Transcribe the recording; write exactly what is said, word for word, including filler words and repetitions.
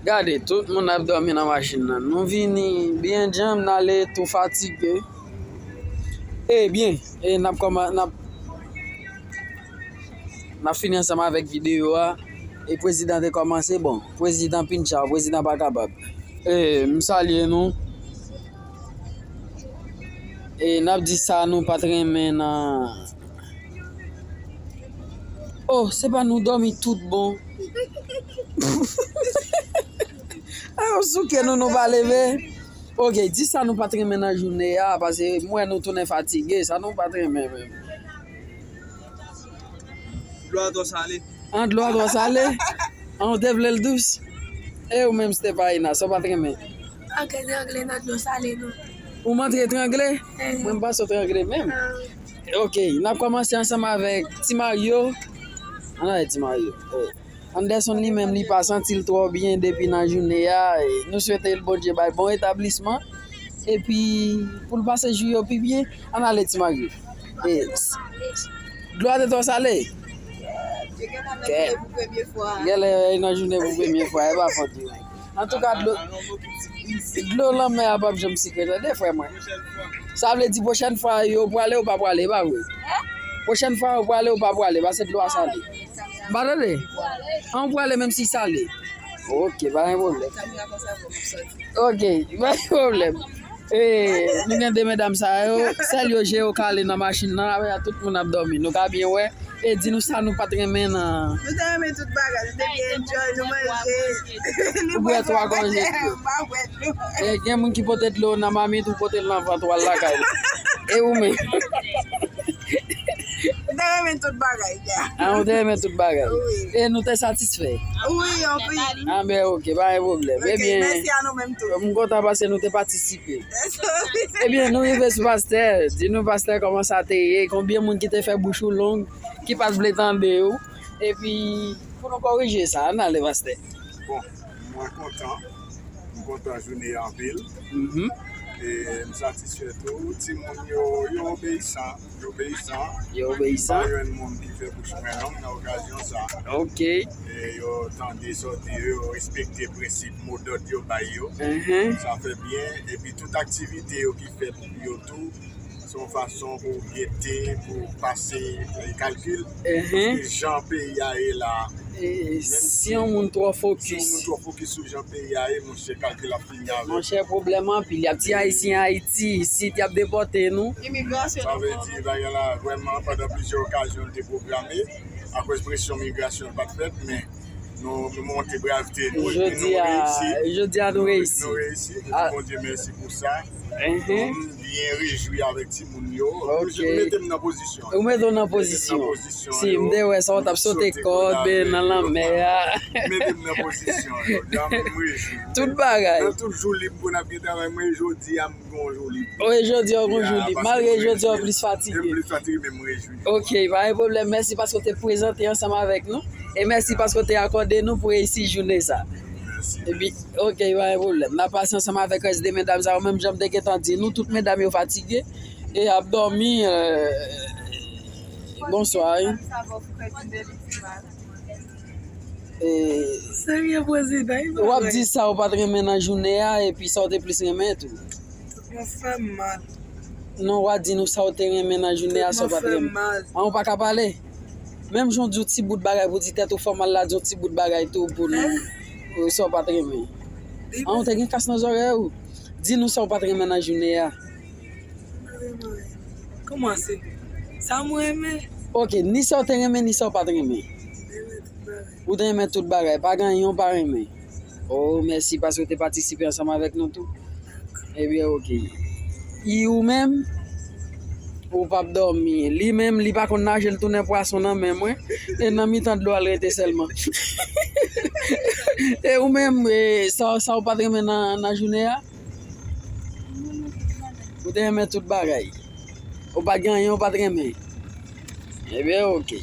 Gade, tout moun ap dòmi nan machin nan. Nou vini byen djanm, n ale tou fatige. Ebyen, e n ap kòman-, n ap, n ap fini ansanm avèk videyo a. E prezidan te kòmanse, bon, prezidan Pinchaw, prezidan pa kapab. E, m salye nou. E n ap di sa nou pa t renmen nan, oh, se pa nou dòmi tout bon. A, yo souke nou, nou pa leve. Ok, di sa nou pa t renmen nan jounen an, paske m wè nou tounen fatige, sa nou pa t renmen menm. Dlo a twò sale. An, dlo a twò sale? An, ou te vle l dous? E ou menm, Stephaïna, sa w pa t renmen? Antre trangle nan dlo sale, non. Ou m antre trangle? Eh. Mwen, m pa sot trangle menm. Ah. Ok, n ap kòmanse ansanm avèk Ti Mario. Ann ale Ti Mario. Eh. Anderson li menm, li pa santi l twò byen depi nan jounen an. E nou swete l Bondye bay bon retablisman. Epi, pou l pase jou yo pi byen, ann ale Ti Mario. E, s-, dlo a te twò sale? Kè. Genlè e nan jounen pou premye fwa, e pa fòt ou. Antouka, dlo, dlo lanmè a p ap janm sikre, tande, frè mwen. Sa vle di pwochèn fwa yo prale, ou pa prale, e pa vre? Pwochèn fwa yo prale, ou pa prale, paske dlo a sale. M pa tande. An, ou prale menm si sale. Ok, pa gen pwoblèm. Ok, pa gen pwoblèm. E, nou gen de medam sa yo, sèl yo je yo kale nan machin nan, apre sa tout moun ap dòmi. Nou ka byen wè. E di nou sa nou pa t renmen nan. Nou te renmen tout bagay, nou te byen enjoy, nou manje. Ou bwè twa gòje dlo. M pa bwè dlo. E gen moun ki pote dlo nan mamit, ou pote l nan vant, w al lakay ou. E ou menm? M te renmen tout bagay, ya. A, ou te renmen tout bagay? Wi. E nou te satisfè? Wi, anpil. A, ben, ok, pa gen pwoblèm. Ok, ebyen, mèsi a nou menm tou. M kontan paske nou te patisipe. Ebyen, nou rive sou pastè. Di nou, pastè, kòman sa te ye? Konbyen moun ki te fè bouch ou long, ki pa t vle tande w? Epi, pou nou korije sa, ann ale, pastè. Bon, mwen kontan. M kontan jounen an anpil. Mhm. E m satisfè tou. Timoun yo, yo obeyisan. Yo obeyisan. Yo obeyisan. M pa jwenn moun ki fè bouch mwen long nan okazyon sa. Ok. E yo tande sa w di yo, yo respekte prensip, modòd yo bay yo. Mhm. Sa fè byen. Epi tout aktivite yo ki fèt yo tou, se yon fason pou gete, pou pase, e, kalkil. Mhm. Paske jan peyi a ye la, e, menm si yon moun twò fokis, si yon moun twò fokis sou jan peyi a ye, monchè, kalkil ap fini avè l. Monchè, pwoblèm anpil. Y ap di Ayisyen Ayiti, isit, y ap depòte nou. Imigrasyon. Sa vle di, bagay la, vrèman, pandan plizyè okazyon, l te pwograme, akoz presyon migrasyon pa t fèt, men nou, nou montre bravte nou, epi nou reyisi. Jodi a, jodi a, nou reyisi. Nou reyisi. Nou di Bondye mèsi pou sa. Mhm. Nou byen rejwi avèk timoun yo. Ok. Mete m nan pozisyon. Ou mete w nan pozisyon. Mete m nan pozisyon. Si m te wè sa, w t ap sote kòd, ben, nan lanmè a. Mete m nan pozisyon yo. Jodi a, m rejwi. Tout bagay. Nan tout jou lib pou n ap gen travay, mwen, jodi a, m gon jou lib. Wi, jodi a w gon jou lib. Malgre jodi a w plis fatige. M plis fatige, men m rejwi. Ok, pa gen pwoblèm. Mèsi paske w te prezante ansanm avèk nou. E mèsi paske w te akòde nou pou reyisi jounen sa. Mèsi. Epi, ok, pa gen pwoblèm. N ap pase ansanm avèk rès de medam sa yo, menm jan m te gentan di nou, tout medam yo fatige e ap dòmi. Euh, bonswa, wi. E, serye, prezidan, w ap di sa w pa t renmen nan jounen an, epi sa w te plis renmen tou. Mwen fè m mal. Non, w a di nou sa w te renmen nan jounen an, sa w pa t renmen. Tèt mwen fè m mal. An, ou pa ka pale? Menm jan w di yon ti bout bagay pou di tèt ou fè w mal la, di yon ti bout bagay tou pou nou, euh, sa w pa t renmen. An, ou te gen kas nan zòrèy ou? Di nou sa w pa t renmen nan jounen an. Kòmanse. Sa mwen renmen. Ok, ni sa w te renmen, ni sa w pa t renmen. Renmen tout bagay. Ou te renmen tout bagay, pa gen anyen w pa renmen. Oh, mèsi paske w te patisipe ansanm avèk nou tou. Ebyen, ok. E ou menm, ou p ap dòmi. Li menm, li pa konn naje, l tounen pwason nan men mwen. E nan mitan dlo a l rete sèlman. E ou menm, e, sa, sa w pa t renmen nan, nan jounen an? Ou te renmen tout bagay. Ou pa t gen anyen ou pa t renmen. Ebyen, ok.